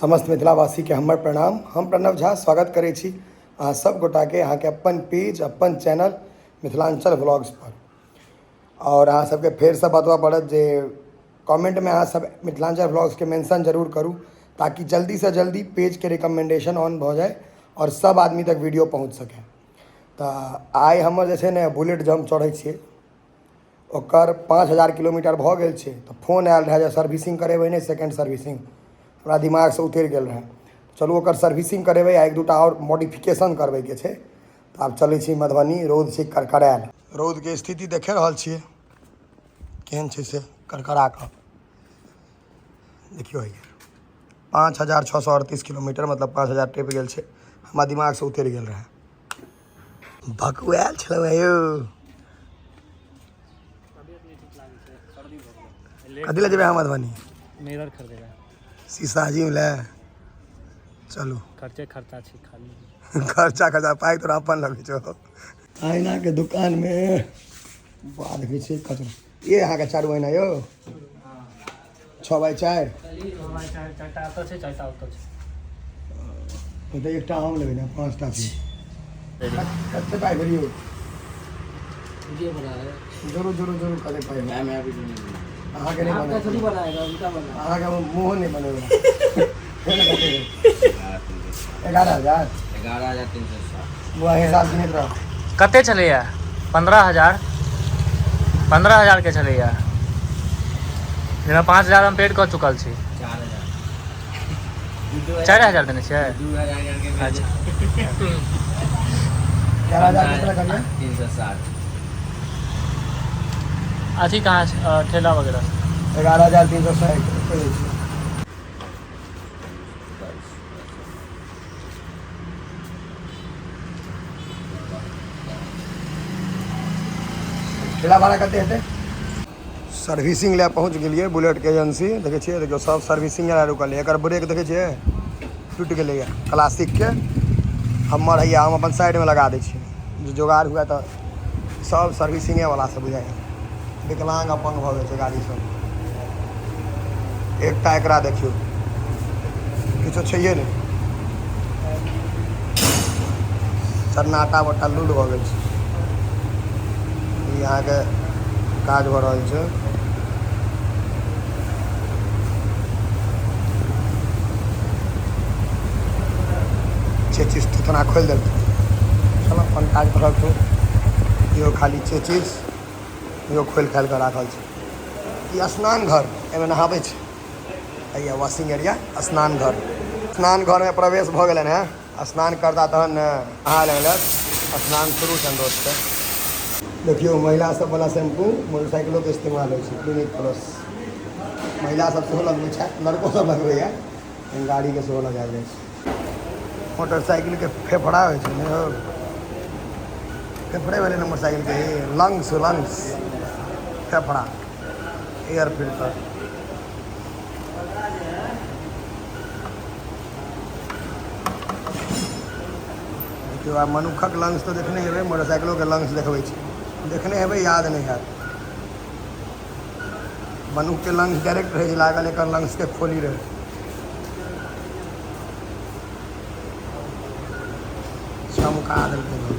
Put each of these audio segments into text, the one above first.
समस्त मिथिलावासीके हमर प्रणाम। हम प्रणव झा स्वागत करै छी अहाँ सब गोटाके अहाँके अपन पेज अपन चैनल मिथिलाञ्चल व्लॉग्स पर। आओर अहाँ सबके फेरसँ बतबऽ पड़त जे कमेंटमे अहाँ सब मिथिलाञ्चल व्लॉग्सके मेंशन जरूर करू ताकि जल्दीसँ जल्दी पेजके रिकमेंडेशन ऑन भऽ जाय आओर सब आदमी तक वीडियो पहुँच सकै। तऽ आइ हमर जे छै ने बुलेट जे हम चढ़ै छियै ओकर 5000 किलोमीटर भऽ गेल छै। तऽ फोन आयल रहए जे सर्विसिंग करेबै नहि, सेकेंड सर्विसिंग हमरा दिमागसँ उतरि गेल रहए। चलू ओकर सर्विसिंग करेबै आ एक दूटा आओर मॉडिफिकेशन करबैके छै। तऽ आब चलै छी मधुबनी। रौद छै करकरायल, रौदके स्थिति देखे रहल छियै केहन छै से करकरा कऽ देखियौ। हैया 5638 किलोमीटर, मतलब 5000 टपि गेल छै। हमरा दिमागसँ उतरि गेल रहए। भकुआयल छलहुँ यौ। कथी लए जेबै अहाँ मधुबनी? मिरर खरीदे ला। शीशा जी लए चलू। खर्चे खर्चा छै खाली। खर्चा खर्चा, पाइ तोरा अपन लगै छौ। आईनाके दुकानमे बा देखै छियै कचरा। ये अहाँके चारू आईना यौ 6 बाय 4। चारिटा ओतऽ छै, चारिटा ओतऽ छै। तऽ एकटा हम लेबै ने, 5टा छै। कते पाइ भेल यौ? वीडियो बना रहे। जरूर जरूर जरूर। कते पाइ भेल? मैं वीडियो नहीं बना। अहाँके नहि आपका थोड़ी बनेबै। बनाएगा, उनका बना। अहाँके मुँहो नहि बनेबै। 11,000। 11,360। बुआ हिसाब गिनैत रह। कते छलैया? 15,000, 15,000 के छलैया, जाहिमे 5,000 हम पेड कऽ चुकल छी। 4,000। 4,000 देने छियै। 2,000 करके। अच्छा। 11,000 कितना करिए? 360। अथी कहाँ छै, ठेला वगैरह? 11,360। ठेला भाड़ा कते हेतै? सर्विसिंग लए पहुँच गेलियै बुलेटके एजेंसी। देखै छियै, देखियौ सब सर्विसिंग लए रुकल है। एकर ब्रेक देखै छियै, टूटि गेलैए क्लासिकके। हमर हैया, हम अपन साइडमे लगा दै छियै जे जोगाड़ हुए। तऽ सब सर्विसिंगेवला सब बुझाइए विकलांग अपंग भऽ गेल छै गाड़ी सब। एकटा एकरा देखियौ, किछो छैहे नहि, सन्नाटा बट्टा लूल भऽ गेल छै। ई अहाँके काज भऽ रहल छै। चेचिस थुथना खोलि देलकै। चल अपन काज करक तू। इहो खाली चेचिस, इहो खोलि खालि कऽ राखल छै। ई स्नान घर, एहिमे नहाबै छै। हैया वॉशिंग एरिया, स्नान घर। स्नान घरमे प्रवेश भऽ गेलनि हेँ। स्नान करता तहन ने नहा लगलथि। स्नान शुरू छनि दोस्तके। देखियौ, महिला सब वाला शैम्पू मोटरसाइकिलोके इस्तेमाल होइ छै। क्लिनिक प्लस महिला सब सेहो लगबै छथि, लड़को सब लगबैए, लेकिन गाड़ीके सेहो लगायल जाइ छै। मोटरसाइकिलके फेफड़ा होइ छै ने हौ, फेफड़े भेलै ने मोटरसाइकिलके, लंग्स, लंग्स, फेफड़ा, एयर फिल्टर। देखियौ, आब मनुखक लंग्स तऽ देखने हेबै, मोटरसाइकिलोके लंग्स देखबै छी। देखने हेबै, याद नहि हैत। मनुखके लंग्स डायरेक्ट रहै छै लागल, एकर लंग्सके खोली रहै छै। चमका देलकै हन।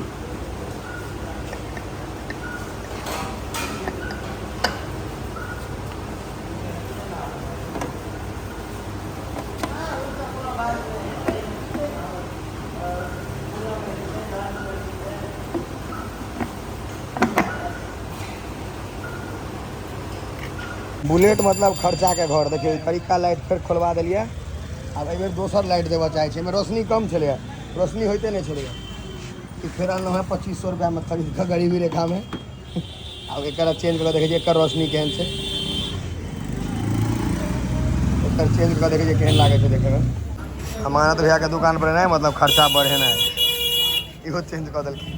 बुलेट मतलब खर्चा के घर। देखियौ, ई करिका लाइट फेर खोलवा देलियै। आब एहिबेर दोसर लाइट देबऽ चाहै छै। एहिमे रोशनी कम छलैए, रोशनी होइते नहि छलैए। ई फेर अनलहुँ हेँ 2500 रुपैआमे खरीद कऽ गरीबी रेखामे। आब एकर चेंज कऽ देखै छियै एकर रोशनी केहन छै। एकर चेंज कऽ देखै छियै केहन लागै छै देखैमे। अमानत भैयाके दुकान पर नहि मतलब खर्चा बढ़ेनाइ। इहो चेंज कऽ देलखिन।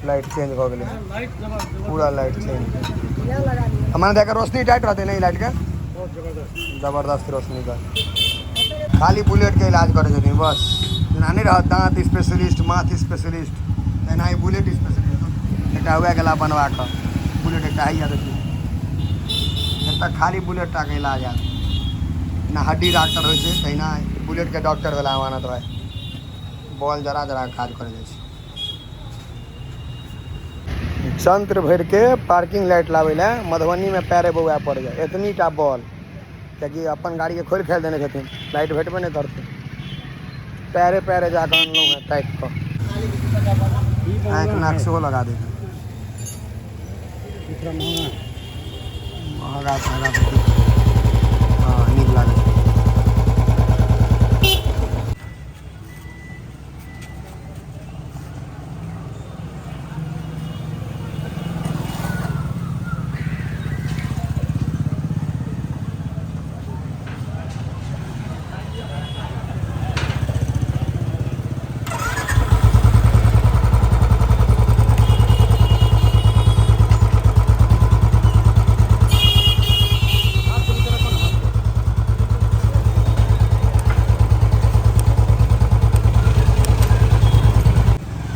लाइट चेंज भऽ गेलै, पूरा लाइट चेंज। अमानत भैयाके रोशनी टाइट रहतै ने? ई लाइटके जबरदस्त रोशनी का। खाली बुलेटके इलाज करै छथिन बस। जेना नहि रहत दाँत स्पेशलिस्ट, माथ स्पेशलिस्ट, तेना ही बुलेट स्पेशलिस्ट। एकटा उएह गेला बनवा कऽ बुलेट, एकटा हैया। देखियौ, तऽ खाली बुलेट टाके इलाज हैत ना। हड्डी डॉक्टर होइ छै तहिना बुलेटके डॉक्टर भेला अमानत भाइ। बॉल जरा जरा कऽ काज करै जाइ छै। चंत्र भरिके पार्किंग लाइट लाबै लए मधुबनीमे पैरे बौआए पड़ैए, एतनी टा बॉल, कियाकि अपन गाड़ीके खोलि खालि देने छथिन, लाइट भेटबे नहि करतै। पैरे पैरे जाकऽ अनलहुँ हेँ ताकि कऽ। आँखि नाक सेहो लगा देबै। महगा तहगा। हँ, नीक लागै छै।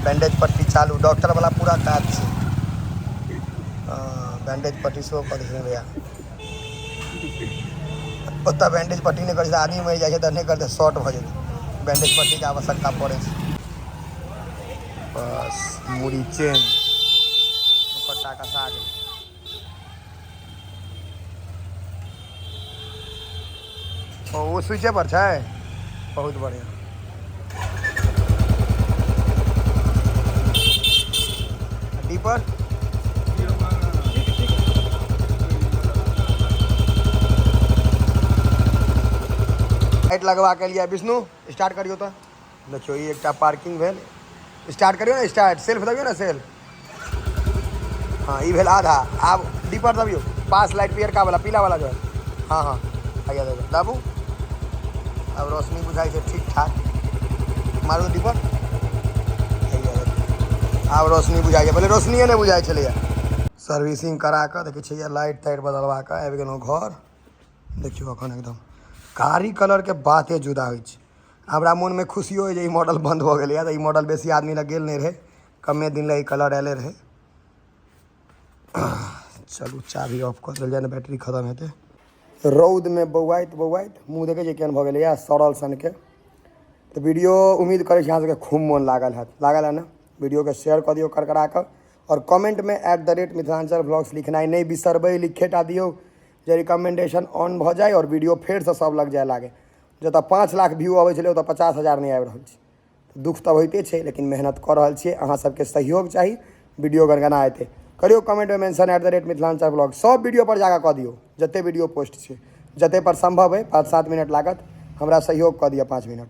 बैंडेज पट्टी चालू, डॉक्टर वाला पूरा काज छै। बैंडेज पट्टी सेहो कऽ दै छथिन भैया। ओतऽ बैंडेज पट्टी नहि करै छै तऽ आदमी मरि जाइ छै, तऽ नहि करतै, शॉर्ट भऽ जेतै। बैंडेज पट्टीके आवश्यकता पड़ै छै। बस मुड़ी चेंज, ओकर टाका कसा गेल। ओ स्विचे पर छै। बहुत बढ़िआँ। डीपर लाइट लगवा के लिए। विष्णु, स्टार्ट करियौ। तऽ देखियौ, ई एकटा पार्किंग भेल। स्टार्ट करियौ ने, स्टार्ट। सेल्फ दबियौ ने, सेल्फ। हाँ, ई भेल आधा। आब डीपर दबियौ। पास लाइट पियरका वाला, पीला वाला जो है। हाँ हाँ, हैया देखो, दाबू। आब रोशनी बुझाइ छै ठीक ठाक। मारू डीपर। हैया देखो, आब रोशनी बुझाइ छै। पहिले रोशनीए नहि बुझाइ छलैए। सर्विसिंग करा कऽ देखै छियै, लाइट ताइट बदलवा कऽ आबि गेलहुँ घर। देखियौ, एखन एकदम कारी कलरके बाते जुदा होइ छै। हमरा मोनमे खुशियो होइ जे ई मॉडल बन्द भऽ गेलैए, तऽ ई मॉडल बेसी आदमी लग गेल नहि रहै। कमे दिन लए ई कलर आयले रहै। चलू, चाभी ऑफ कऽ देल जाय ने, बैटरी खतम हेतै। रौदमे बौआइत बौआइत मुँह देखै छियै केहन भऽ गेलैए, सड़ल सनके। तऽ वीडियो उम्मीद करै छी अहाँ सबके खूब मोन लागल हैत। लागल है ने? वीडियोके शेयर कऽ दियौ करकरा कऽ आओर कमेंटमे @मिथिलाञ्चल ब्लॉग्स लिखनाइ नहि बिसरबै। लिखे टा दियौ जे रिकमेंडेशन ऑन भऽ जाय आओर वीडियो फेरसँ सब लग जाय लागै। जतऽ 5 लाख व्यू अबै छलै, ओतऽ 50,000 नहि आबि रहल छै। दुख तऽ होइते छै, लेकिन मेहनत कऽ रहल छियै। अहाँ सबके सहयोग चाही, वीडियो गनगना एतै। करियौ कमेंटमे मेंशन @मिथिलाञ्चल ब्लॉग। सब वीडियो पर जाकऽ कऽ दियौ, जते वीडियो पोस्ट छै, जते पर संभव अइ। 5-7 मिनट लागत, हमरा सहयोग कऽ दिअ 5 मिनट।